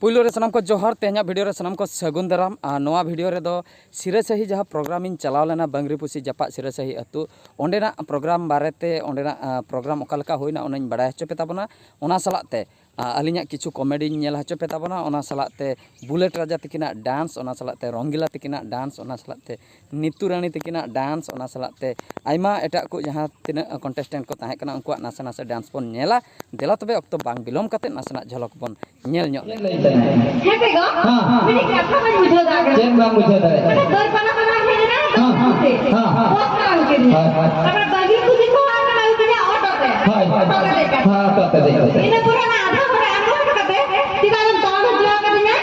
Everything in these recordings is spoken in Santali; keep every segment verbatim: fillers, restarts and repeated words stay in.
ᱯᱩᱭᱞᱩ ᱨᱮ ᱥᱟᱱᱟᱢ ᱠᱚ ᱡᱚᱦᱟᱨ, ᱛᱮᱦᱮᱧᱟᱜ ᱵᱷᱤᱰᱤᱭᱳ ᱨᱮ ᱥᱟᱱᱟᱢ ᱠᱚ ᱥᱟᱹᱜᱩᱱ ᱫᱟᱨᱟᱢ᱾ ᱟᱨ ᱱᱚᱣᱟ ᱵᱷᱤᱰᱤᱭᱳ ᱨᱮᱫᱚ ᱥᱤᱨᱟᱹᱥᱟᱹᱦᱤ ᱡᱟᱦᱟᱸ ᱯᱨᱳᱜᱨᱟᱢ ᱤᱧ ᱪᱟᱞᱟᱣ ᱞᱮᱱᱟ, ᱵᱟᱝᱨᱤ ᱯᱩᱥᱤ ᱡᱟᱯᱟᱜ ᱥᱤᱨᱟᱹᱥᱟᱹᱦᱤ ᱟᱹᱛᱩ, ᱚᱸᱰᱮᱱᱟᱜ ᱯᱨᱳᱜᱨᱟᱢ ᱵᱟᱨᱮᱛᱮ, ᱚᱸᱰᱮᱱᱟᱜ, ᱟᱸ, ᱯᱨᱳᱜᱨᱟᱢ ᱚᱠᱟ ᱞᱮᱠᱟ ᱦᱩᱭᱱᱟ, ᱚᱱᱟᱧ ᱵᱟᱲᱟᱭ ᱦᱚᱪᱚ ᱯᱮ ᱛᱟᱵᱚᱱᱟ᱾ ᱚᱱᱟ ᱥᱟᱞᱟᱜ ᱛᱮ, ᱟᱸ, ᱟᱹᱞᱤᱧᱟᱜ ᱠᱤᱪᱷᱩ ᱠᱚᱢᱮᱰᱤᱧ ᱧᱮᱞ ᱦᱚᱪᱚ ᱯᱮ ᱛᱟᱵᱚᱱᱟ᱾ ᱚᱱᱟ ᱥᱟᱞᱟᱜ ᱛᱮ ᱵᱩᱞᱮᱴ ᱨᱟᱡᱟ ᱛᱟᱹᱠᱤᱱᱟᱜ ᱰᱟᱱᱥ, ᱚᱱᱟ ᱥᱟᱞᱟᱜ ᱛᱮ ᱨᱚᱝᱜᱤᱞᱟ ᱛᱟᱹᱠᱤᱱᱟᱜ ᱰᱟᱱᱥ, ᱚᱱᱟ ᱥᱟᱞᱟᱜ ᱛᱮ ᱱᱤᱛᱩ ᱨᱟᱱᱤ ᱛᱟᱹᱠᱤᱱᱟᱜ ᱰᱟᱱᱥ, ᱚᱱᱟ ᱥᱟᱞᱟᱜ ᱛᱮ ᱟᱭᱢᱟ ᱮᱴᱟᱜ ᱠᱚ ᱡᱟᱦᱟᱸ ᱛᱤᱱᱟᱹᱜ ᱠᱚᱱᱴᱮᱥᱴᱮᱱᱴ ᱠᱚ ᱛᱟᱦᱮᱸ ᱠᱟᱱᱟ, ᱩᱱᱠᱩᱣᱟᱜ ᱱᱟᱥᱮ ᱱᱟᱥᱮ ᱰᱟᱱᱥ ᱵᱚᱱ ᱧᱮᱞᱟ᱾ ᱫᱮᱞᱟ ᱛᱚᱵᱮ, ᱚᱠᱛᱚ ᱵᱟᱝ ᱵᱤᱞᱚᱢ ᱠᱟᱛᱮ ᱱᱟᱥᱮᱱᱟᱜ ᱡᱷᱚᱞᱚᱠ ᱵᱚᱱ ᱧᱮᱞ ᱧᱚᱜ ᱞᱮᱜᱮ᱾ ᱞᱟᱹᱭ ᱛᱟᱞᱟᱝ ᱢᱮ᱾ ᱦᱮᱸ ᱥᱮ ᱜᱚ? ᱦᱮᱸ, ᱦᱮᱸ᱾ ᱢᱤᱫᱴᱤᱡ ᱠᱟᱛᱷᱟ ᱵᱟᱹᱧ ᱵᱩᱡᱷᱟᱹᱣ ᱫᱟᱲᱮᱭᱟᱜ ᱠᱟᱱᱟ᱾ ᱪᱮᱫ ᱵᱟᱢ ᱵᱩᱡᱷᱟᱹᱣ ᱫᱟᱲᱮᱭᱟᱜ ᱢᱟᱱᱮ ᱠᱟᱱᱟ? ᱫᱟᱹᱲ ᱯᱟᱞᱟ ᱯᱟᱞᱟ ᱦᱮᱡ ᱮᱱᱟ, ᱦᱮᱸ, ᱦᱮᱸ᱾ ᱦᱮᱸ, ᱦᱮᱸ᱾ ᱵᱚᱥ ᱵᱟᱝ ᱠᱤᱨᱤᱧᱟ᱾ ᱦᱳᱭ, ᱦᱳᱭ᱾ ᱛᱟᱨᱯᱚᱨᱮ ᱵᱟᱹᱜᱤ ᱠᱩᱞᱤ ᱠᱚ ᱟᱨ ᱚᱱᱟ ᱩᱱᱠᱤᱱᱟᱜ ᱚᱴᱳ ᱛᱮ᱾ ᱦᱳᱭ, ᱦᱳᱭ᱾ ᱚᱴᱳ ᱛᱮ ᱫᱮᱡ ᱠᱟᱛᱮ᱾ ᱦᱮᱸ, ᱚᱴᱳ ᱛᱮ ᱫᱮᱡ ᱠᱟᱛᱮ᱾ ᱤᱱᱟᱹ ᱯᱚᱨᱮ ᱚᱱᱟ ᱟᱫᱷᱟ ᱦᱚᱨ ᱨᱮ ᱟᱬᱜᱚ ᱦᱚᱴᱚ ᱠᱟᱛᱮ ᱪᱮᱫᱟᱜ ᱮᱢ ᱛᱟᱲᱟᱢ ᱦᱚᱪᱚ ᱟᱠᱟᱫᱤᱧᱟ?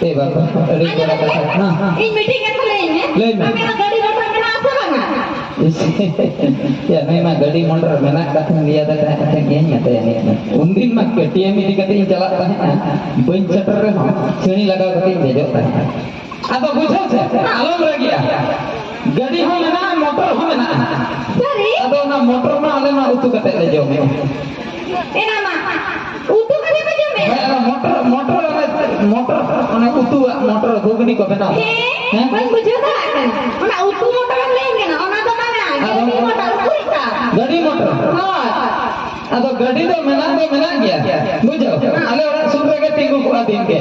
ᱮ ᱵᱟᱵᱟ, ᱟᱹᱰᱤ ᱟᱸᱡᱚᱢ ᱵᱟᱲᱟ ᱢᱮᱥᱮ, ᱠᱟᱛᱷᱟ᱾ ᱦᱮᱸ, ᱦᱮᱸ᱾ ᱤᱧ ᱢᱤᱫᱴᱤᱡ ᱠᱟᱛᱷᱟ ᱞᱟᱹᱭᱟᱹᱧ ᱢᱮ᱾ ᱞᱟᱹᱭ ᱢᱮ᱾ ᱟᱯᱮᱭᱟᱜ ᱜᱟᱹᱰᱤ ᱢᱚᱴᱚᱨ ᱢᱮᱱᱟᱜ ᱟᱥᱮ ᱵᱟᱝᱟ? ᱤᱥ, ᱭᱟ, ᱱᱩᱭ ᱢᱟ ᱜᱟᱹᱰᱤ ᱢᱚᱴᱚᱨ ᱢᱮᱱᱟᱜ ᱠᱟᱛᱷᱟᱧ ᱞᱟᱹᱭ ᱟᱫᱮ ᱛᱟᱦᱮᱸᱫ, ᱟᱪᱪᱷᱟ, ᱤᱧ ᱢᱮᱛᱟᱭᱟ ᱱᱤᱛ ᱢᱟ᱾ ᱩᱱᱫᱤᱱ ᱢᱟ ᱠᱮ ᱴᱤ ᱮᱢ ᱤᱫᱤ ᱠᱟᱛᱮ ᱤᱧ ᱪᱟᱞᱟᱜ ᱛᱟᱦᱮᱸᱫᱼᱟ, ᱵᱟᱹᱧ ᱥᱮᱴᱮᱨ ᱨᱮᱦᱚᱸ ᱥᱤᱲᱤ ᱞᱟᱜᱟᱣ ᱠᱟᱛᱮ ᱤᱧ ᱫᱮᱡᱚᱜ ᱛᱟᱦᱮᱸᱫᱼᱟ᱾ ᱟᱫᱚ ᱵᱩᱡᱷᱟᱹᱣ ᱥᱮ, ᱟᱞᱚᱢ ᱨᱟᱹᱜᱤᱜᱼᱟ᱾ ᱜᱟᱹᱰᱤ ᱦᱚᱸ ᱢᱮᱱᱟᱜᱼᱟ, ᱢᱚᱴᱚᱨ ᱦᱚᱸ ᱢᱮᱱᱟᱜᱼᱟ᱾ ᱥᱟᱹᱨᱤ? ᱟᱫᱚ ᱚᱱᱟ ᱢᱚᱴᱚᱨ ᱢᱟ ᱟᱞᱮ ᱢᱟ ᱩᱛᱩ ᱠᱟᱛᱮ ᱞᱮ ᱡᱚᱢᱮᱫᱼᱟ᱾ ᱮᱱᱟ ᱢᱟ, ᱩᱛᱩ ᱠᱟᱛᱮ ᱯᱮ ᱡᱚᱢᱮᱫᱼᱟ? ᱦᱮᱸ, ᱚᱱᱟ ᱢᱚᱴᱚᱨ, ᱢᱚᱴᱚᱨ, ᱚᱱᱟ ᱢᱚᱴᱚᱨ, ᱚᱱᱟ ᱩᱛᱩᱣᱟᱜ ᱢᱚᱴᱚᱨ, ᱜᱷᱩᱜᱽᱱᱤ ᱠᱚ ᱵᱮᱱᱟᱣ᱾ ᱦᱮᱸ, ᱦᱮᱸ? ᱵᱟᱹᱧ ᱵᱩᱡᱷᱟᱹᱣ ᱫᱟᱲᱮᱭᱟᱜ ᱠᱟᱱᱟ᱾ ᱚᱱᱟ ᱩᱛᱩ ᱢᱚᱴᱚᱨ ᱮᱢ ᱞᱟᱹᱭ ᱠᱟᱱᱟ, ᱚᱱᱟ ᱫᱚ ᱵᱟᱝᱟ, ᱟᱫᱚ ᱜᱟᱹᱰᱤ ᱢᱚᱴᱚᱨ, ᱩᱛᱩ ᱨᱮ ᱪᱟᱞᱟᱜ᱾ ᱜᱟᱹᱰᱤ ᱢᱚᱴᱚᱨ? ᱦᱳᱭ᱾ ᱟᱫᱚ ᱜᱟᱹᱰᱤ ᱫᱚ ᱢᱮᱱᱟᱜ ᱫᱚ ᱢᱮᱱᱟᱜ ᱜᱮᱭᱟ, ᱵᱩᱡᱷᱟᱹᱣ? ᱦᱮᱸ᱾ ᱟᱞᱮ ᱚᱲᱟᱜ ᱥᱩᱨ ᱨᱮᱜᱮ ᱛᱤᱸᱜᱩ ᱠᱚᱜᱼᱟ ᱫᱤᱱ ᱜᱮ᱾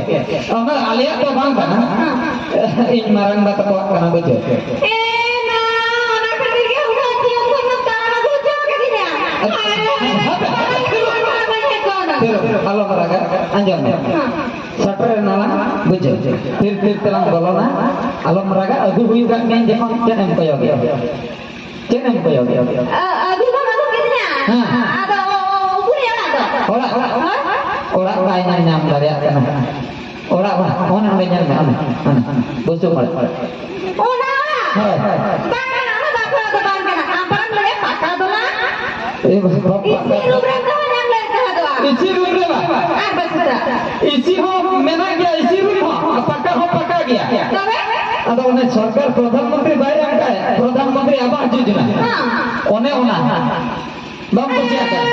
ᱚᱱᱟ ᱟᱞᱮᱭᱟᱜ ᱫᱚ ᱵᱟᱝ ᱠᱟᱱᱟ, ᱦᱮᱸ᱾ ᱤᱧ ᱢᱟᱨᱟᱝᱵᱟ ᱛᱟᱠᱚᱣᱟᱜ ᱠᱟᱱᱟ, ᱵᱩᱡᱷᱟᱹᱣ? ᱮ ᱢᱟ, ᱚᱱᱟ ᱠᱷᱟᱹᱛᱤᱨ ᱜᱮ ᱩᱱᱟᱹᱜ ᱡᱤᱭᱚᱱ ᱠᱷᱚᱱ ᱫᱚᱢ ᱛᱟᱲᱟᱢ ᱟᱹᱜᱩ ᱦᱚᱪᱚ ᱠᱟᱫᱤᱧᱟ᱾ ᱦᱟᱯᱮ, ᱦᱟᱯᱮ, ᱦᱟᱯᱮ, ᱦᱟᱯᱮ, ᱦᱟᱯᱮ, ᱦᱟᱯᱮ, ᱦᱟᱯᱮ, ᱦᱟᱯᱮ᱾ ᱛᱷᱤᱨᱚᱜ, ᱟᱞᱚᱢ ᱨᱟᱜᱟ, ᱟᱸᱡᱚᱢ ᱢᱮ᱾ ᱦᱮᱸ᱾ ᱥᱮᱴᱮᱨ ᱮᱱᱟᱞᱟᱝ, ᱵᱩᱡᱷᱟᱹᱣ? ᱛᱷᱤᱨ ᱛᱷᱤᱨ ᱛᱮᱞᱟᱝ ᱵᱚᱞᱚᱱᱟ, ᱟᱞᱚᱢ ᱨᱟᱜᱟ, ᱟᱹᱜᱩ ᱦᱩᱭ ᱠᱟᱜ ᱢᱮᱭᱟ ᱡᱚᱠᱷᱚᱱ, ᱪᱮᱫ ᱮᱢ ᱠᱚᱭᱚᱜᱮᱜᱼᱟ? ᱪᱮᱫ ᱮᱢ ᱠᱚᱭᱚᱜᱮᱜᱼᱟ? ᱟ-, ᱟᱹᱜᱩ ᱫᱚᱢ ᱟᱹᱜᱩ ᱠᱤᱫᱤᱧᱟ᱾ ᱦᱮᱸ᱾ ᱟᱫᱚ ᱩᱠᱩᱨ ᱚᱲᱟᱜ ᱫᱚ? ᱚᱲᱟᱜ, ᱚᱲᱟᱜ᱾ ᱦᱳᱭ? ᱚᱲᱟᱜ ᱵᱟᱭ ᱧᱮᱞ ᱧᱟᱢ ᱫᱟᱲᱮᱭᱟᱜ ᱠᱟᱱᱟ᱾ ᱚᱲᱟᱜ ᱵᱟ, ᱚᱱᱮ ᱚᱸᱰᱮ ᱧᱮᱞ ᱢᱮ, ᱚᱱᱮ, ᱚᱱᱮ, ᱵᱩᱥᱩᱵ ᱚᱲᱟᱜ᱾ ᱚᱱᱟ ᱚᱲᱟᱜ? ᱦᱳᱭ, ᱦᱳᱭ᱾ ᱵᱟᱝ, ᱚᱱᱟ ᱫᱚ ᱟᱯᱮ ᱚᱲᱟᱜ ᱫᱚ ᱵᱟᱝ ᱠᱟᱱᱟ᱾ ᱟᱢ ᱯᱟᱨᱚᱢ ᱞᱮᱱᱟ ᱯᱟᱠᱟ ᱫᱚᱞᱟᱱ᱾ ᱮ ᱵᱟᱵᱟ᱾ ᱮᱥᱤ ᱨᱩᱢ ᱨᱮ ᱛᱟᱦᱮᱸ ᱧᱟᱢ ᱞᱮᱱ ᱛᱟᱦᱮᱸ ᱫᱚ᱾ ᱮᱥᱤ ᱨᱩᱢ ᱨᱮ ᱵᱟᱝ? ᱟᱨ ᱵᱟᱹᱪᱩᱜᱼᱟ᱾ ᱮᱥᱤ ᱦᱚᱸ ᱢᱮᱱᱟᱜ ᱜᱮᱭᱟ, ᱮᱥᱤ ᱨᱩᱢ ᱦᱚᱸ, ᱯᱟᱠᱟ ᱦᱚᱸ ᱯᱟᱠᱟ ᱜᱮᱭᱟ᱾ ᱛᱚᱵᱮ? ᱟᱫᱚ ᱚᱱᱮ ᱥᱚᱨᱠᱟᱨ ᱯᱨᱚᱫᱷᱟᱱ ᱢᱚᱱᱛᱨᱤ ᱵᱟᱭ ᱮᱢ ᱠᱟᱜᱼᱟ, ᱯᱨᱚᱫᱷᱟᱱ ᱢᱚᱱᱛᱨᱤ ᱟᱵᱟᱥ ᱡᱳᱡᱚᱱᱟ᱾ ᱦᱮᱸ᱾ ᱚᱱᱮ ᱚᱱᱟ᱾ ᱵᱟᱢ ᱠᱩᱥᱤᱭᱟᱜ ᱠᱟᱱᱟ?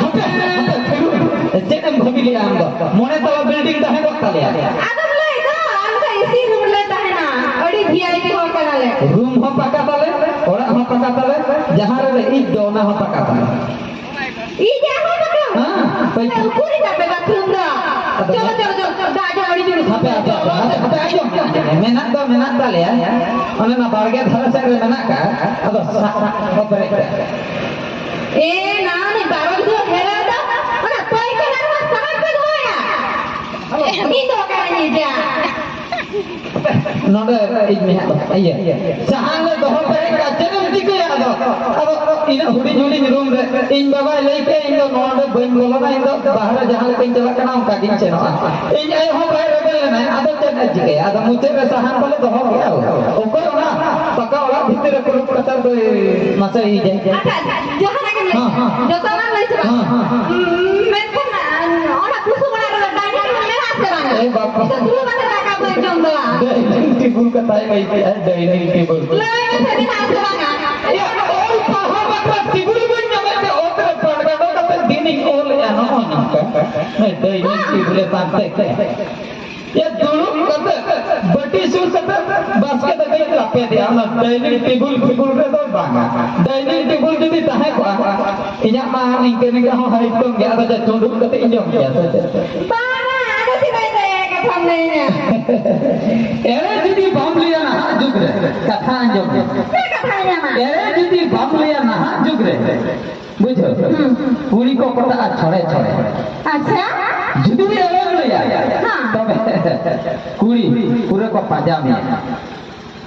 ᱦᱟᱯᱮ, ᱦᱟᱯᱮ, ᱛᱷᱤᱨᱚᱜ ᱢᱮ᱾ ᱪᱮᱫ ᱮᱢ ᱵᱷᱟᱹᱵᱤ ᱞᱮᱜᱼᱟ ᱟᱢ ᱫᱚ? ᱢᱚᱬᱮ ᱛᱟᱞᱟ ᱵᱤᱞᱰᱤᱝ ᱛᱟᱦᱮᱸ ᱠᱚᱜ ᱛᱟᱞᱮᱭᱟ᱾ ᱟᱫᱚᱢ ᱞᱟᱹᱭ ᱫᱚ, ᱟᱞᱮ ᱫᱚ ᱮᱥᱤ ᱨᱩᱢ ᱨᱮᱞᱮ ᱛᱟᱦᱮᱱᱟ, ᱟᱹᱰᱤ ᱵᱷᱤ ᱟᱭ ᱯᱤ ᱦᱚᱲ ᱠᱟᱱᱟᱞᱮ᱾ ᱨᱩᱢ ᱦᱚᱸ ᱯᱟᱠᱟ ᱛᱟᱞᱮ, ᱚᱲᱟᱜ ᱦᱚᱸ ᱯᱟᱠᱟ ᱛᱟᱞᱮ, ᱡᱟᱦᱟᱸ ᱨᱮᱞᱮ ᱤᱡ ᱫᱚ ᱚᱱᱟ ᱦᱚᱸ ᱯᱟᱠᱟ ᱛᱟᱞᱮ᱾ ᱤᱡ ᱟᱨᱦᱚᱸ ᱯᱟᱠᱟ? ᱦᱮᱸ, ᱯᱟᱠᱟ᱾ ᱛᱟᱦᱞᱮ ᱩᱠᱩᱨ ᱤᱡ ᱟᱯᱮ ᱵᱟᱛᱷᱨᱩᱢ ᱫᱚ? ᱟᱫᱚ ᱪᱚᱞᱚ, ᱪᱚᱞᱚ, ᱪᱚᱞᱚ, ᱫᱟᱜ ᱡᱚ ᱟᱹᱰᱤ ᱡᱳᱨ ᱦᱟᱯᱮ, ᱦᱟᱯᱮ, ᱦᱟᱯᱮ, ᱦᱟᱯᱮ, ᱟᱸᱡᱚᱢ, ᱟᱸᱡᱚᱢ᱾ ᱢᱮᱱᱟᱜ ᱫᱚ ᱢᱮᱱᱟᱜ ᱛᱟᱞᱮᱭᱟ, ᱚᱱᱮ ᱚᱱᱟ ᱵᱟᱲᱜᱮ ᱫᱷᱟᱨᱮ ᱥᱮᱫ ᱨᱮ ᱢᱮᱱᱟᱜ ᱠᱟᱜᱼᱟ, ᱟᱫᱚ ᱥᱟᱦᱟᱱ ᱠᱚ ᱯᱮᱨᱮᱡ ᱠᱟᱜᱼᱟ᱾ ᱮ, ᱱᱟ, ᱩᱱᱤ ᱵᱟᱨᱚ ᱵᱤᱜᱷᱟᱹ ᱦᱮᱲᱟ ᱫᱚ ᱚᱱᱟ ᱯᱟᱹᱭᱠᱟᱹᱨ ᱟᱨ ᱥᱟᱦᱟᱱ ᱯᱮ ᱫᱚᱦᱚᱭᱟ? ᱤᱧ ᱫᱚ ᱚᱠᱟᱨᱮᱧ ᱤᱫᱤᱭᱟ? ᱱᱚᱰᱮ ᱤᱧ ᱢᱮᱱᱟᱜ ᱫᱚ, ᱤᱭᱟᱹ, ᱥᱟᱦᱟᱱ ᱞᱮ ᱫᱚᱦᱚ ᱯᱮᱨᱮᱡ ᱠᱟᱜᱼᱟ, ᱪᱮᱫ ᱮᱢ ᱪᱤᱠᱟᱹᱭᱟ ᱟᱫᱚ? ᱟᱫᱚ ᱤᱱᱟᱹᱜ ᱦᱩᱰᱤᱧ ᱦᱩᱰᱤᱧ ᱨᱩᱢ ᱨᱮ ᱤᱧ ᱵᱟᱵᱟᱭ ᱞᱟᱹᱭ ᱠᱮᱫ, ᱤᱧ ᱫᱚ ᱱᱚᱰᱮ ᱵᱟᱹᱧ ᱵᱚᱞᱚᱱᱟ, ᱤᱧ ᱫᱚ ᱵᱟᱦᱨᱮ ᱡᱟᱦᱟᱸ ᱞᱮᱠᱟᱧ ᱪᱟᱞᱟᱜ ᱠᱟᱱᱟ ᱚᱱᱠᱟ ᱜᱤᱧ ᱥᱮᱱᱚᱜᱼᱟ᱾ ᱤᱧ ᱟᱭᱳ ᱦᱚᱸ ᱵᱟᱭ ᱨᱮᱵᱮᱱ ᱞᱮᱱᱟᱭ, ᱟᱫᱚ ᱪᱮᱫ ᱮ ᱪᱤᱠᱟᱹᱭᱟ? ᱟᱫᱚ ᱢᱩᱪᱟᱹᱫ ᱨᱮ ᱥᱟᱦᱟᱱ ᱠᱚᱞᱮ ᱫᱚᱦᱚ ᱠᱮᱜᱼᱟ᱾ ᱚᱠᱚᱭ ᱚᱱᱟ ᱯᱟᱠᱟ ᱚᱲᱟᱜ ᱵᱷᱤᱛᱤᱨ ᱨᱮ ᱠᱩᱞᱩᱯ ᱠᱟᱛᱮ ᱫᱚᱭ ᱢᱟᱥᱮ ᱤᱭᱟᱹᱭᱟ? ᱟᱪᱪᱷᱟ, ᱟᱪᱪᱷᱟ, ᱡᱟᱦᱟᱱᱟᱜ ᱜᱮᱢ ᱞᱟᱹᱭ ᱦᱚᱪᱚ᱾ ᱦᱮᱸ, ᱦᱮᱸ᱾ ᱡᱚᱛᱚᱱᱟᱜ ᱞᱟᱹᱭ ᱪᱟᱵᱟ᱾ ᱦᱮᱸ, ᱦᱮᱸ, ᱦᱮᱸ᱾ ᱩᱸ, ᱢᱮᱱᱠᱷᱟᱱ, ᱟᱸ, ᱚᱱᱟ ᱵᱩᱥᱩᱵ ᱚᱲᱟᱜ ᱨᱮ ᱰᱟᱭᱱᱤᱝ ᱴᱮᱵᱤᱞ ᱢᱮᱱᱟᱜ ᱟᱥᱮ ᱵᱟᱝᱟ? ᱮ ᱵᱟᱵᱟ᱾ ᱥᱮ ᱫᱩᱲᱩᱵ ᱠᱟᱛᱮ ᱫᱟᱠᱟ ᱯᱮ ᱡᱚᱢ ᱫᱚ? ᱰᱟᱭᱱᱤᱝ ᱴᱮᱵᱤᱞ ᱠᱟᱛᱷᱟᱭ ᱞᱟᱹᱭ ᱠᱮᱜᱼᱟ, ᱰᱟᱭᱱᱤᱝ ᱴᱮᱵᱤᱞ᱾ ᱞᱟᱹᱭ ᱢᱮᱥᱮ, ᱢᱮᱱᱟᱜ ᱟᱥᱮ ᱵᱟᱝᱟ? ᱮᱭᱟ, ᱚᱞ ᱯᱟᱲᱦᱟᱣ ᱵᱟᱠᱷᱨᱟ ᱴᱮᱵᱤᱞ ᱵᱟᱹᱧ ᱧᱟᱢᱮᱫ ᱛᱮ ᱚᱛ ᱨᱮ ᱯᱟᱴᱜᱟᱸᱰᱚ ᱠᱟᱛᱮ ᱫᱤᱱᱤᱧ ᱚᱞᱮᱜᱼᱟ, ᱱᱚᱜᱼᱚ ᱱᱚᱝᱠᱟ᱾ ᱰᱟᱭᱱᱤᱝ ᱴᱮᱵᱤᱞ ᱮ ᱯᱟᱱᱛᱮ ᱠᱮᱜᱼᱟ᱾ ᱭᱟ, ᱫᱩᱲᱩᱵ ᱠᱟᱛᱮ ᱵᱟᱹᱴᱤ ᱥᱩᱨ ᱠᱟᱛᱮ ᱵᱟᱥᱠᱮ ᱫᱟᱠᱟᱧ ᱞᱟᱯᱮᱫᱮᱜᱼᱟ, ᱚᱱᱟ ᱰᱟᱭᱱᱤᱝ ᱴᱮᱵᱤᱞ ᱯᱷᱮᱵᱤᱞ ᱨᱮᱫᱚ ᱵᱟᱝᱟ᱾ ᱰᱟᱭᱱᱤᱝ ᱴᱮᱵᱤᱞ ᱡᱩᱫᱤ ᱛᱟᱦᱮᱸ ᱠᱚᱜᱼᱟ, ᱤᱧᱟᱹᱜ ᱢᱟ ᱤᱱᱠᱟᱹ ᱱᱤᱝᱠᱟᱹ ᱦᱚᱸ ᱦᱟᱭᱤᱴ ᱠᱚᱢ ᱜᱮᱭᱟ, ᱟᱫᱚ ᱪᱮᱫ ᱪᱩᱸᱰᱩᱜ ᱠᱟᱛᱮ ᱤᱧ ᱡᱚᱢ ᱠᱮᱭᱟ ᱥᱮ ᱪᱮᱫ? ᱵᱟᱝᱟ, ᱟᱫᱚ ᱪᱮᱫᱟᱜ ᱤᱧ ᱞᱟᱹᱭᱟ, ᱠᱟᱛᱷᱟᱢ ᱞᱟᱹᱭᱟ? ᱮᱲᱮ ᱡᱩᱫᱤ ᱵᱟᱢ ᱞᱟᱹᱭᱟ ᱱᱟᱦᱟᱜ ᱡᱩᱜᱽ ᱨᱮ, ᱠᱟᱛᱷᱟ ᱟᱸᱡᱚᱢ ᱢᱮ᱾ ᱪᱮᱫ ᱠᱟᱛᱷᱟ ᱟᱸᱡᱚᱢᱟ? ᱮᱲᱮ ᱡᱩᱫᱤ ᱵᱟᱢ ᱞᱟᱹᱭᱟ ᱱᱟᱦᱟᱜ ᱡᱩᱜᱽ ᱨᱮ, ᱵᱩᱡᱷᱟᱹᱣ? ᱦᱩᱸ᱾ ᱠᱩᱲᱤ ᱠᱚ ᱯᱚᱴᱟᱜᱼᱟ ᱪᱷᱚᱲᱮ ᱪᱷᱚᱲᱮ᱾ ᱟᱪᱪᱷᱟ᱾ ᱡᱩᱫᱤ ᱮᱲᱮᱢ ᱞᱟᱹᱭᱟ, ᱦᱮᱸ᱾ ᱛᱚᱵᱮ ᱠᱩᱲᱤ ᱯᱩᱨᱟᱹ ᱠᱚ ᱯᱟᱸᱡᱟ ᱢᱮᱭᱟ᱾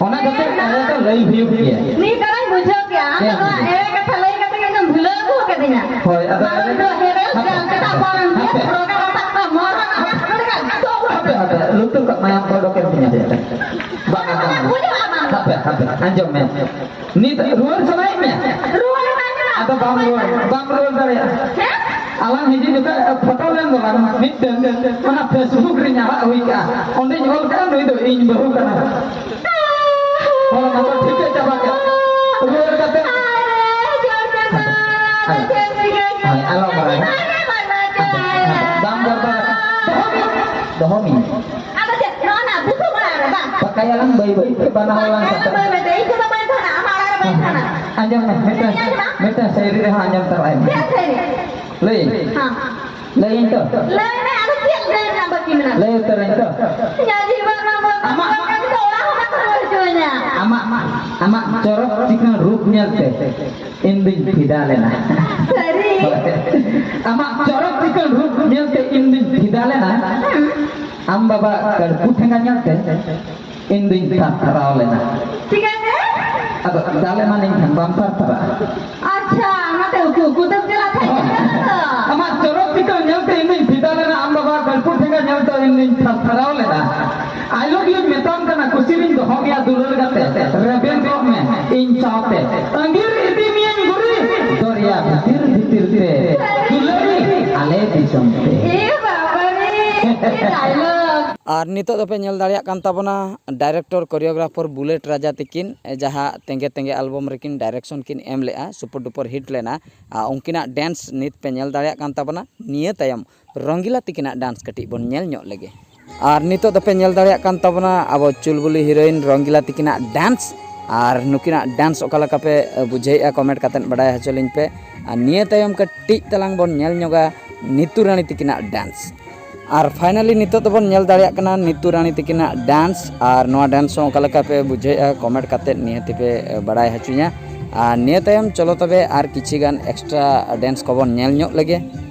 ᱚᱱᱟ ᱠᱷᱟᱹᱛᱤᱨ ᱮᱲᱮ ᱫᱚ ᱞᱟᱹᱭ ᱦᱩᱭᱩᱜ ᱜᱮᱭᱟ᱾ ᱱᱤᱛ ᱫᱚᱧ ᱵᱩᱡᱷᱟᱹᱣ ᱠᱮᱜᱼᱟ, ᱟᱢ ᱫᱚ ᱦᱮᱸ᱾ ᱱᱚᱣᱟ ᱮᱲᱮ ᱠᱟᱛᱷᱟ ᱞᱟᱹᱭ ᱠᱟᱛᱮ ᱜᱮ ᱮᱠᱫᱚᱢ ᱵᱷᱩᱞᱟᱹᱣ ᱟᱹᱜᱩ ᱟᱠᱟᱫᱤᱧᱟ᱾ ᱦᱳᱭ, ᱟᱫᱚ ᱵᱟᱝ ᱮᱲᱮ ᱫᱚ ᱮᱲᱮ ᱦᱟᱯᱮ, ᱪᱮᱫᱟᱜ ᱵᱟᱝ ᱦᱟᱯᱮ᱾ ᱨᱚᱜᱟ ᱨᱟᱯᱟᱜ ᱠᱚ ᱢᱚᱨᱚᱜ ᱟᱯᱮ ᱠᱟᱱ ᱛᱚ ᱦᱟᱯᱮ, ᱦᱟᱯᱮ, ᱞᱩᱛᱩᱨ ᱠᱚ ᱢᱟᱭᱟᱢ ᱠᱚ ᱚᱰᱚᱠᱮᱱ ᱛᱤᱧᱟ ᱥᱮ? ᱵᱟᱝᱟ, ᱵᱟᱝᱟ᱾ ᱵᱩᱡᱷᱟᱹᱣ ᱟᱢ᱾ ᱦᱟᱯᱮ, ᱦᱟᱯᱮ, ᱟᱸᱡᱚᱢ ᱢᱮ᱾ ᱱᱤᱛ ᱨᱩᱣᱟᱹᱲ ᱥᱟᱱᱟᱭᱮᱫ ᱢᱮᱭᱟ? ᱨᱩᱣᱟᱹᱲ ᱥᱟᱱᱟᱭᱮᱫ ᱢᱮᱭᱟ? ᱟᱫᱚ ᱵᱟᱢ ᱨᱩᱣᱟᱹᱲ, ᱵᱟᱢ ᱨᱩᱣᱟᱹᱲ ᱫᱟᱲᱮᱭᱟᱜᱼᱟ᱾ ᱦᱮᱸ? ᱟᱞᱟᱝ ᱦᱤᱡᱩᱜ ᱡᱚᱠᱷᱚᱡ ᱯᱷᱳᱴᱳ ᱞᱮᱱ ᱫᱚᱞᱟᱝ ᱢᱤᱫᱴᱮᱱ, ᱚᱱᱟ Facebook ᱨᱤᱧ ᱟᱲᱟᱜ ᱦᱩᱭ ᱠᱟᱜᱼᱟ, ᱚᱸᱰᱮᱧ ᱚᱞ ᱠᱟᱜᱼᱟ, "ᱱᱩᱭ ᱫᱚ ᱤᱧ ᱵᱟᱹᱦᱩ ᱠᱟᱱᱟᱭ᱾" ᱦᱚᱲ ᱢᱟᱠᱚ ᱴᱷᱤᱠᱟᱹ ᱪᱟᱵᱟ ᱠᱮᱫ᱾ ᱨᱩᱣᱟᱹᱲ ᱠᱟᱛᱮ ᱟᱨᱮ, ᱡᱚᱨ ᱪᱟᱵᱟ, ᱦᱳᱭ᱾ ᱟᱫᱚ ᱪᱮᱫ ᱪᱤᱠᱟᱹ ᱦᱳᱭ, ᱟᱞᱚᱢ ᱨᱚᱲᱟ᱾ ᱟᱨᱮ, ᱵᱟᱞᱟ ᱪᱟᱵᱟ᱾ ᱫᱚᱦᱚ ᱢᱮᱭᱟ᱾ ᱟᱫᱚ ᱪᱮᱫ, ᱱᱚᱣᱟ ᱱᱟ ᱵᱩᱥᱩᱵ ᱚᱲᱟᱜ ᱨᱮ ᱵᱟᱝ? ᱵᱟᱠᱟᱭᱟᱞᱟᱝ ᱵᱟᱹᱭ ᱵᱟᱹᱭ ᱛᱮ, ᱵᱟᱱᱟ ᱦᱚᱲ ᱞᱟᱝ ᱦᱮᱸ, ᱠᱟᱛᱷᱟᱜᱼᱟ᱾ ᱵᱟᱹᱭ ᱵᱟᱹᱭ ᱛᱮ, ᱤᱧ ᱫᱚ ᱵᱟᱹᱧ ᱛᱟᱦᱮᱱᱟ, ᱟᱢᱟᱜ ᱚᱲᱟᱜ ᱨᱮ ᱵᱟᱹᱧ ᱛᱟᱦᱮᱱᱟ᱾ ᱟᱸᱡᱚᱢ ᱢᱮ, ᱢᱤᱫᱴᱟᱝ, ᱤᱧ ᱟᱸᱡᱚᱢᱟ᱾ ᱢᱤᱫᱴᱟᱝ ᱥᱟᱭᱨᱤ ᱨᱮᱦᱚᱸ ᱟᱸᱡᱚᱢ ᱛᱟᱨᱟᱭ ᱢᱮ᱾ ᱪᱮᱫ ᱥᱟᱭᱨᱤ? ᱞᱟᱹᱭ᱾ ᱦᱮᱸ᱾ ᱞᱟᱹᱭᱟᱹᱧ ᱛᱚ? ᱞᱟᱹᱭ ᱢᱮ, ᱟᱫᱚ ᱪᱮᱫ ᱞᱟᱹᱭ ᱨᱮᱱᱟᱜ ᱵᱟᱹᱠᱤ ᱢᱮᱱᱟᱜᱼᱟ? ᱞᱟᱹᱭ ᱩᱛᱟᱹᱨᱟᱹᱧ ᱛᱚ? ᱡᱟᱹᱡᱤ ᱵᱟᱝ ᱵᱟᱝ ᱵᱟᱝ ᱟᱢᱟᱜ ᱵᱟᱝ ᱵᱟᱝ ᱛᱚ ᱚᱲᱟᱜ ᱦᱚᱸ ᱵᱟᱠᱚ ᱨᱩᱣᱟᱹᱲ ᱦᱚᱪᱚᱣᱟᱹᱧᱟ᱾ ᱟᱢᱟᱜ, ᱟᱢᱟᱜ ᱪᱚᱨᱚᱠ ᱪᱤᱠᱟᱹᱬ ᱨᱩᱯ ᱧᱮᱞᱛᱮ ᱤᱧ ᱫᱩᱧ ᱯᱷᱤᱫᱟ ᱞᱮᱱᱟ᱾ ᱥᱟᱹᱨᱤ? ᱟᱢᱟᱜ ᱪᱚᱨᱚᱠ ᱪᱤᱠᱟᱹᱬ ᱨᱩᱯ ᱧᱮᱞᱛᱮ ᱤᱧ ᱫᱩᱧ ᱯᱷᱤᱫᱟ ᱞᱮᱱᱟ᱾ ᱟᱢ ᱵᱟᱵᱟ ᱠᱟᱹᱲᱯᱩ ᱴᱷᱮᱸᱜᱟ ᱧᱮᱞᱛᱮ ᱤᱧ ᱫᱩᱧ ᱛᱷᱟᱨ ᱛᱷᱟᱨᱟᱣ ᱞᱮᱱᱟ᱾ ᱪᱤᱠᱟᱹᱛᱮ? ᱟᱫᱚ ᱫᱟᱞᱮ ᱢᱟᱱᱤᱧ ᱠᱷᱟᱱ ᱵᱟᱢ ᱛᱷᱟᱨ ᱛᱷᱟᱨᱟᱜᱼᱟ? ᱟᱪᱪᱷᱟ, ᱚᱱᱟᱛᱮ ᱩᱠᱩ ᱩᱠᱩ ᱛᱮᱢ ᱪᱟᱞᱟᱜ ᱛᱟᱦᱮᱸ ᱠᱟᱱᱟ ᱛᱚ? ᱟᱢᱟᱜ ᱪᱚᱨᱚᱠ ᱪᱤᱠᱟᱹᱬ ᱧᱮᱞᱛᱮ ᱤᱧ ᱫᱩᱧ ᱯᱷᱤᱫᱟ ᱞᱮᱱᱟ, ᱟᱢ ᱵᱟᱵᱟ ᱠᱟᱹᱲᱯᱩ ᱴᱷᱮᱸᱜᱟ ᱧᱮᱞᱛᱮ ᱤᱧ ᱫᱩᱧ ᱛᱷᱟᱨ ᱛᱷᱟᱨᱟᱣ ᱞᱮᱱᱟ᱾ I love you ᱢᱮᱛᱟᱢ ᱠᱟᱱᱟ, ᱠᱩᱥᱤ ᱨᱤᱧ ᱫᱚᱦᱚ ᱢᱮᱭᱟ ᱫᱩᱞᱟᱹᱲ ᱠᱟᱛᱮ, ᱨᱮᱵᱮᱱ ᱠᱚᱜ ᱢᱮ ᱤᱧ ᱥᱟᱶᱛᱮ, ᱟᱸᱜᱤᱨ ᱤᱫᱤ ᱢᱤᱭᱟᱹᱧ ᱜᱩᱨᱤ, ᱫᱚᱨᱭᱟ ᱵᱷᱤᱛᱤᱨ ᱵᱷᱤᱛᱤᱨ ᱛᱮ, ᱫᱩᱞᱟᱹᱲᱤ ᱟᱞᱮ ᱫᱤᱥᱚᱢ ᱛᱮ᱾ ᱮ ᱵᱟᱵᱟ ᱨᱮ, ᱪᱮᱫ dialogue! ᱟᱨ ᱱᱤᱛᱚᱜ ᱫᱚᱯᱮ ᱧᱮᱞ ᱫᱟᱲᱮᱭᱟᱜ ᱠᱟᱱ ᱛᱟᱵᱚᱱᱟ director choreographer ᱵᱩᱞᱮᱴ ᱨᱟᱡᱟ ᱛᱤᱠᱤᱱ, ᱡᱟᱦᱟᱸ ᱛᱮᱸᱜᱮ ᱛᱮᱸᱜᱮ album ᱨᱮᱠᱤᱱ direction ᱠᱤᱱ ᱮᱢ ᱞᱮᱜᱼᱟ, super duper hit ᱞᱮᱱᱟ᱾ ᱟᱨ ᱩᱱᱠᱤᱱᱟᱜ dance ᱱᱤᱛ ᱯᱮ ᱧᱮᱞ ᱫᱟᱲᱮᱭᱟᱜ ᱠᱟᱱ ᱛᱟᱵᱚᱱᱟ᱾ ᱱᱤᱭᱟᱹ ᱛᱟᱭᱚᱢ ᱨᱚᱝᱜᱤᱞᱟ ᱛᱤᱠᱤᱱᱟᱜ dance ᱠᱟᱹᱴᱤᱡ ᱵᱚᱱ ᱧᱮᱞ ᱧᱚᱜ ᱞᱮᱜᱮ᱾ ᱟᱨ ᱱᱤᱛᱚᱜ ᱫᱚᱯᱮ ᱧᱮᱞ ᱫᱟᱲᱮᱭᱟᱜ ᱠᱟᱱ ᱛᱟᱵᱚᱱᱟ ᱟᱵᱚ ᱪᱩᱞᱵᱩᱞᱤ heroine ᱨᱚᱝᱜᱤᱞᱟ ᱛᱤᱠᱤᱱᱟᱜ dance᱾ ᱟᱨ ᱱᱩᱠᱤᱱᱟᱜ dance ᱚᱠᱟ ᱞᱮᱠᱟ ᱯᱮ ᱵᱩᱡᱷᱟᱹᱣᱮᱫᱼᱟ, comment ᱠᱟᱛᱮᱫ ᱵᱟᱰᱟᱭ ᱦᱚᱪᱚ ᱞᱤᱧ ᱯᱮ᱾ ᱟᱨ ᱱᱤᱭᱟᱹ ᱛᱟᱭᱚᱢ ᱠᱟᱹᱴᱤᱡ ᱛᱟᱞᱟᱝ ᱵᱚᱱ ᱧᱮᱞ ᱧᱚᱜᱟ ᱱᱤᱛᱩ ᱨᱟᱱᱤ ᱛᱤᱠᱤᱱᱟᱜ dance᱾ ᱟᱨ finally ᱱᱤᱛᱚᱜ ᱫᱚᱵᱚᱱ ᱧᱮᱞ ᱫᱟᱲᱮᱭᱟᱜ ᱠᱟᱱᱟ ᱱᱤᱛᱩ ᱨᱟᱱᱤ ᱛᱤᱠᱤᱱᱟᱜ dance᱾ ᱟᱨ ᱱᱚᱣᱟ dance ᱦᱚᱸ ᱚᱠᱟ ᱞᱮᱠᱟ ᱯᱮ ᱵᱩᱡᱷᱟᱹᱣᱮᱫᱼᱟ, comment ᱠᱟᱛᱮᱫ ᱱᱤᱦᱟᱹᱛᱤ ᱯᱮ ᱵᱟᱲᱟᱭ ᱦᱚᱪᱚᱧᱟ᱾ ᱟᱨ ᱱᱤᱭᱟᱹ ᱛᱟᱭᱚᱢ ᱪᱚᱞᱚ ᱛᱚᱵᱮ ᱟᱨ ᱠᱤᱪᱷᱤ ᱜᱟᱱ extra dance ᱠᱚᱵᱚᱱ ᱧᱮᱞ ᱧᱚᱜ ᱞᱮᱜᱮ᱾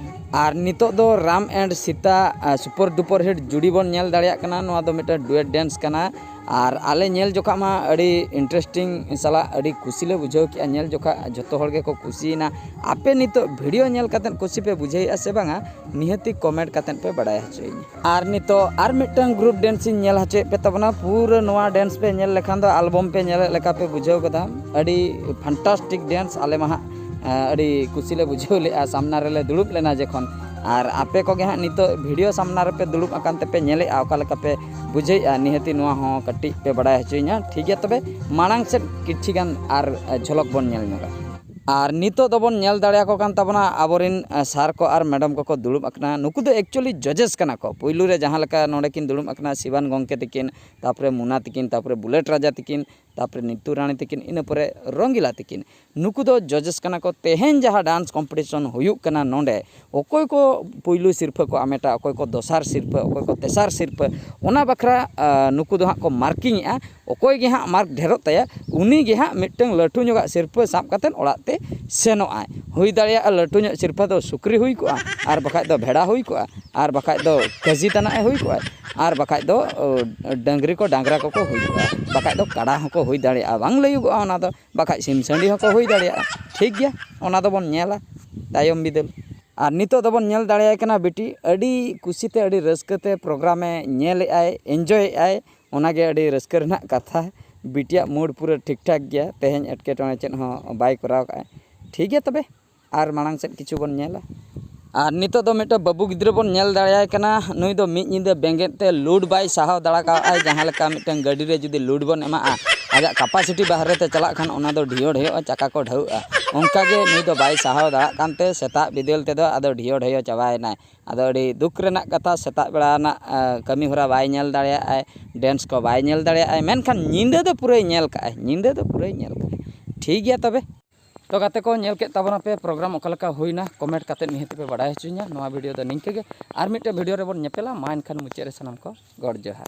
ᱟᱨ ᱱᱤᱛᱚᱜ ᱫᱚ ᱨᱟᱢ and ᱥᱤᱛᱟ, ᱟ, super duper hit ᱡᱩᱲᱤ ᱵᱚᱱ ᱧᱮᱞ ᱫᱟᱲᱮᱭᱟᱜ ᱠᱟᱱᱟ᱾ ᱱᱚᱣᱟ ᱫᱚ ᱢᱤᱫᱴᱮᱱ duet dance ᱠᱟᱱᱟ᱾ ᱟᱨ ᱟᱞᱮ ᱧᱮᱞ ᱡᱚᱠᱷᱟ ᱢᱟ ᱟᱹᱰᱤ interesting ᱥᱟᱞᱟᱜ ᱟᱹᱰᱤ ᱠᱩᱥᱤ ᱞᱮ ᱵᱩᱡᱷᱟᱹᱣ ᱠᱮᱜᱼᱟ᱾ ᱧᱮᱞ ᱡᱚᱠᱷᱟ ᱡᱷᱚᱛᱚ ᱦᱚᱲ ᱜᱮᱠᱚ ᱠᱩᱥᱤᱭᱮᱱᱟ᱾ ᱟᱯᱮ ᱱᱤᱛᱚᱜ video ᱧᱮᱞ ᱠᱟᱛᱮᱫ ᱠᱩᱥᱤ ᱯᱮ ᱵᱩᱡᱷᱟᱹᱣᱮᱫᱼᱟ ᱥᱮ ᱵᱟᱝᱟ, ᱱᱤᱦᱟᱹᱛᱤ comment ᱠᱟᱛᱮᱫ ᱯᱮ ᱵᱟᱲᱟᱭ ᱦᱚᱪᱚᱭᱤᱧᱟ᱾ ᱟᱨ ᱱᱤᱛᱚᱜ ᱟᱨ ᱢᱤᱫᱴᱟᱝ group dance ᱤᱧ ᱧᱮᱞ ᱦᱚᱪᱚᱭᱮᱫ ᱯᱮ ᱛᱟᱵᱚᱱᱟ᱾ ᱯᱩᱨᱟᱹ ᱱᱚᱣᱟ dance ᱯᱮ ᱧᱮᱞ ᱞᱮᱠᱷᱟᱱ ᱫᱚ album ᱯᱮ ᱧᱮᱞᱮᱫ ᱞᱮᱠᱟ ᱯᱮ ᱵᱩᱡᱷᱟᱹᱣ ᱜᱚᱫᱟ᱾ ᱟᱹᱰᱤ fantastic dance᱾ ᱟᱞᱮ ᱢᱟ ᱦᱟᱸᱜ ᱟᱹᱰᱤ ᱠᱩᱥᱤ ᱞᱮ ᱵᱩᱡᱷᱟᱹᱣ ᱞᱮᱫᱼᱟ, ᱥᱟᱢᱱᱟ ᱨᱮᱞᱮ ᱫᱩᱲᱩᱵ ᱞᱮᱱᱟ ᱡᱚᱠᱷᱚᱱ᱾ ᱟᱨ ᱟᱯᱮ ᱠᱚᱜᱮ ᱦᱟᱸᱜ ᱱᱤᱛᱚᱜ video ᱥᱟᱢᱱᱟ ᱨᱮᱯᱮ ᱫᱩᱲᱩᱵ ᱟᱠᱟᱱ ᱛᱮᱯᱮ ᱧᱮᱞᱮᱫᱼᱟ, ᱚᱠᱟ ᱞᱮᱠᱟ ᱯᱮ ᱵᱩᱡᱷᱟᱹᱣᱮᱫᱼᱟ, ᱱᱤᱦᱟᱹᱛᱤ ᱱᱚᱣᱟ ᱦᱚᱸ ᱠᱟᱹᱴᱤᱡ ᱯᱮ ᱵᱟᱲᱟᱭ ᱦᱚᱪᱚᱭᱤᱧᱟ᱾ ᱴᱷᱤᱠ ᱜᱮᱭᱟ, ᱛᱚᱵᱮ ᱢᱟᱲᱟᱝ ᱥᱮᱫ ᱠᱤᱪᱷᱤ ᱜᱟᱱ ᱟᱨ ᱡᱷᱚᱞᱚᱠ ᱵᱚᱱ ᱧᱮᱞ ᱧᱚᱜᱟ᱾ ᱟᱨ ᱱᱤᱛᱚᱜ ᱫᱚᱵᱚᱱ ᱧᱮᱞ ᱫᱟᱲᱮᱭᱟᱠᱚ ᱠᱟᱱ ᱛᱟᱵᱚᱱᱟ ᱟᱵᱚᱨᱮᱱ, ᱟᱸ, ᱥᱟᱨ ᱠᱚ ᱟᱨ ᱢᱮᱰᱟᱢ ᱠᱚᱠᱚ ᱫᱩᱲᱩᱵ ᱟᱠᱟᱱᱟ᱾ ᱱᱩᱠᱩ ᱫᱚ actually judges ᱠᱟᱱᱟ ᱠᱚ᱾ ᱯᱩᱭᱞᱩ ᱨᱮ ᱡᱟᱦᱟᱸ ᱞᱮᱠᱟ ᱱᱚᱰᱮ ᱠᱤᱱ ᱫᱩᱲᱩᱵ ᱟᱠᱟᱱᱟ, ᱥᱤᱵᱟᱱ ᱜᱚᱢᱠᱮ ᱛᱟᱹᱠᱤᱱ, ᱛᱟᱯᱚᱨᱮ ᱢᱩᱱᱟ ᱛᱟᱹᱠᱤᱱ, ᱛᱟᱯᱚᱨᱮ ᱵᱩᱞᱮᱴ ᱨᱟᱡᱟ ᱛᱟᱹᱠᱤᱱ, ᱛᱟᱯᱚᱨᱮ ᱱᱤᱛᱩ ᱨᱟᱱᱤ ᱛᱟᱹᱠᱤᱱ, ᱤᱱᱟᱹ ᱯᱚᱨᱮ ᱨᱚᱝᱜᱤᱞᱟ ᱛᱟᱹᱠᱤᱱ᱾ ᱱᱩᱠᱩ ᱫᱚ judges ᱠᱟᱱᱟ ᱠᱚ᱾ ᱛᱮᱦᱮᱧ ᱡᱟᱦᱟᱸ dance competition ᱦᱩᱭᱩᱜ ᱠᱟᱱᱟ ᱱᱚᱰᱮ, ᱚᱠᱚᱭ ᱠᱚ ᱯᱩᱭᱞᱩ ᱥᱤᱨᱯᱷᱟᱹ ᱠᱚ ᱟᱢᱮᱴᱟ, ᱚᱠᱚᱭ ᱠᱚ ᱫᱚᱥᱟᱨ ᱥᱤᱨᱯᱷᱟᱹ, ᱚᱠᱚᱭ ᱠᱚ ᱛᱮᱥᱟᱨ ᱥᱤᱨᱯᱷᱟᱹ, ᱚᱱᱟ ᱵᱟᱠᱷᱨᱟ, ᱟᱸ, ᱱᱩᱠᱩ ᱫᱚ ᱦᱟᱸᱜ ᱠᱚ marking ᱮᱜᱼᱟ᱾ ᱚᱠᱚᱭ ᱜᱮ ᱦᱟᱸᱜ mark ᱰᱷᱮᱨᱚᱜ ᱛᱟᱭᱟ, ᱩᱱᱤ ᱜᱮ ᱦᱟᱸᱜ ᱢᱤᱫᱴᱟᱝ ᱞᱟᱹᱴᱩ ᱧᱚᱜᱟᱜ ᱥᱤᱨᱯᱷᱟᱹ ᱥᱟᱵ ᱠᱟᱛᱮᱫ ᱚᱲᱟᱜ ᱛᱮ ᱥᱮᱱᱚᱜ ᱟᱭ᱾ ᱦᱩᱭ ᱫᱟᱲᱮᱭᱟᱜᱼᱟ ᱞᱟᱹᱴᱩ ᱧᱚᱜ ᱥᱤᱨᱯᱷᱟᱹ ᱫᱚ ᱥᱩᱠᱨᱤ ᱦᱩᱭ ᱠᱚᱜᱼᱟ, ᱟᱨ ᱵᱟᱠᱷᱟᱡ ᱫᱚ ᱵᱷᱮᱲᱟ ᱦᱩᱭ ᱠᱚᱜᱼᱟ, ᱟᱨ ᱵᱟᱠᱷᱟᱡ ᱫᱚ ᱠᱟᱹᱡᱤ ᱛᱟᱱᱟᱜ ᱮ ᱦᱩᱭ ᱠᱚᱜᱼᱟ, ᱟᱨ ᱵᱟᱠᱷᱟᱡ ᱫᱚ, ᱚ, ᱰᱟᱹᱝᱨᱤ ᱠᱚ ᱰᱟᱝᱨᱟ ᱠᱚᱠᱚ ᱦᱩᱭ ᱠᱚᱜᱼᱟ, ᱵᱟᱠᱷᱟᱡ ᱫᱚ ᱠᱟᱰᱟ ᱦᱚᱸᱠᱚ ᱦᱩᱭ ᱫᱟᱲᱮᱭᱟᱜᱼᱟ, ᱵᱟᱝ ᱞᱟᱹᱭᱩᱜᱚᱜᱼᱟ ᱚᱱᱟ ᱫᱚ, ᱵᱟᱠᱷᱟᱡ ᱥᱤᱢ ᱥᱟᱺᱰᱤ ᱦᱚᱸᱠᱚ ᱦᱩᱭ ᱫᱟᱲᱮᱭᱟᱜᱼᱟ᱾ ᱴᱷᱤᱠ ᱜᱮᱭᱟ, ᱚᱱᱟ ᱫᱚᱵᱚᱱ ᱧᱮᱞᱟ ᱛᱟᱭᱚᱢ ᱵᱤᱫᱟᱹᱞ᱾ ᱟᱨ ᱱᱤᱛᱚᱜ ᱫᱚᱵᱚᱱ ᱧᱮᱞ ᱫᱟᱲᱮᱭᱟᱭ ᱠᱟᱱᱟ ᱵᱤᱴᱤ ᱟᱹᱰᱤ ᱠᱩᱥᱤᱛᱮ ᱟᱹᱰᱤ ᱨᱟᱹᱥᱠᱟᱹᱛᱮ program ᱮ ᱧᱮᱞᱮᱫ ᱟᱭ, enjoy ᱮᱫ ᱟᱭ᱾ ᱚᱱᱟᱜᱮ ᱟᱹᱰᱤ ᱨᱟᱹᱥᱠᱟᱹ ᱨᱮᱱᱟᱜ ᱠᱟᱛᱷᱟ᱾ ᱵᱤᱴᱤᱭᱟᱜ mood ᱯᱩᱨᱟᱹ ᱴᱷᱤᱠ ᱴᱷᱟᱠ ᱜᱮᱭᱟ, ᱛᱮᱦᱮᱧ ᱮᱴᱠᱮᱴᱚᱬᱮ ᱪᱮᱫ ᱦᱚᱸ ᱵᱟᱭ ᱠᱚᱨᱟᱣ ᱠᱟᱜᱼᱟᱭ᱾ ᱴᱷᱤᱠ ᱜᱮᱭᱟ, ᱛᱚᱵᱮ ᱟᱨ ᱢᱟᱲᱟᱝ ᱥᱮᱫ ᱠᱤᱪᱷᱩ ᱵᱚᱱ ᱧᱮᱞᱟ᱾ ᱟᱨ ᱱᱤᱛᱚᱜ ᱫᱚ ᱢᱤᱫᱴᱮᱱ ᱵᱟᱹᱵᱩ ᱜᱤᱫᱽᱨᱟᱹ ᱵᱚᱱ ᱧᱮᱞ ᱫᱟᱲᱮᱭᱟᱭ ᱠᱟᱱᱟ᱾ ᱱᱩᱭ ᱫᱚ ᱢᱤᱫ ᱧᱤᱫᱟᱹ ᱵᱮᱸᱜᱮᱫ ᱛᱮ load ᱵᱟᱭ ᱥᱟᱦᱟᱣ ᱫᱟᱲᱮ ᱠᱟᱣᱟᱜᱼᱟᱭ᱾ ᱡᱟᱦᱟᱸ ᱞᱮᱠᱟ ᱢᱤᱫᱴᱟᱝ ᱜᱟᱹᱰᱤ ᱨᱮ ᱡᱩᱫᱤ load ᱵᱚᱱ ᱮᱢᱟᱜᱼᱟ, ᱟᱡᱟᱜ capacity ᱵᱟᱦᱨᱮ ᱛᱮ ᱪᱟᱞᱟᱜ ᱠᱷᱟᱱ ᱚᱱᱟ ᱫᱚ ᱰᱷᱤᱭᱳ ᱰᱷᱤᱭᱳᱜᱼᱟ, ᱪᱟᱠᱟ ᱠᱚ ᱰᱷᱟᱹᱣᱩᱜᱼᱟ᱾ ᱚᱱᱠᱟ ᱜᱮ ᱱᱩᱭ ᱫᱚ ᱵᱟᱭ ᱥᱟᱦᱟᱣ ᱫᱟᱲᱮᱭᱟᱜ ᱠᱟᱱᱛᱮ ᱥᱮᱛᱟᱜ ᱵᱤᱫᱟᱹᱞ ᱛᱮᱫᱚ ᱟᱫᱚ ᱰᱷᱤᱭᱳ ᱰᱷᱤᱭᱳ ᱪᱟᱵᱟᱭᱮᱱᱟᱭ᱾ ᱟᱫᱚ ᱟᱹᱰᱤ ᱫᱩᱠ ᱨᱮᱱᱟᱜ ᱠᱟᱛᱷᱟ, ᱥᱮᱛᱟᱜ ᱵᱮᱲᱟ ᱨᱮᱱᱟᱜ, ᱟ, ᱠᱟᱹᱢᱤ ᱦᱚᱨᱟ ᱵᱟᱭ ᱧᱮᱞ ᱫᱟᱲᱮᱭᱟᱜᱼᱟᱭ, dance ᱠᱚ ᱵᱟᱭ ᱧᱮᱞ ᱫᱟᱲᱮᱭᱟᱜᱼᱟᱭ, ᱢᱮᱱᱠᱷᱟᱱ ᱧᱤᱫᱟᱹ ᱫᱚ ᱯᱩᱨᱟᱹᱭ ᱧᱮᱞ ᱠᱟᱜᱼᱟᱭ, ᱧᱤᱫᱟᱹ ᱫᱚ ᱯᱩᱨᱟᱹᱭ ᱧᱮᱞ ᱠᱟᱜᱼᱟᱭ᱾ ᱴᱷᱤᱠ ᱜᱮᱭᱟ ᱛᱚᱵᱮ᱾ ᱛᱚ ᱜᱟᱛᱮ ᱠᱚ, ᱧᱮᱞ ᱠᱮᱫ ᱛᱟᱵᱚᱱᱟᱯᱮ program ᱚᱠᱟ ᱞᱮᱠᱟ ᱦᱩᱭᱱᱟ, comment ᱠᱟᱛᱮ ᱱᱤᱦᱟᱹᱛ ᱯᱮ ᱵᱟᱲᱟᱭ ᱦᱚᱪᱚᱧᱟ᱾ ᱱᱚᱣᱟ video ᱫᱚ ᱱᱤᱝᱠᱟᱹ ᱜᱮ, ᱟᱨ ᱢᱤᱫᱴᱮᱱ video ᱨᱮᱵᱚᱱ ᱧᱮᱯᱮᱞᱟ᱾ ᱢᱟ ᱮᱱᱠᱷᱟᱱ ᱢᱩᱪᱟᱹᱫ ᱨᱮ ᱥᱟᱱᱟᱢ ᱠᱚ ᱜᱚᱰ ᱡᱚᱦᱟᱨ᱾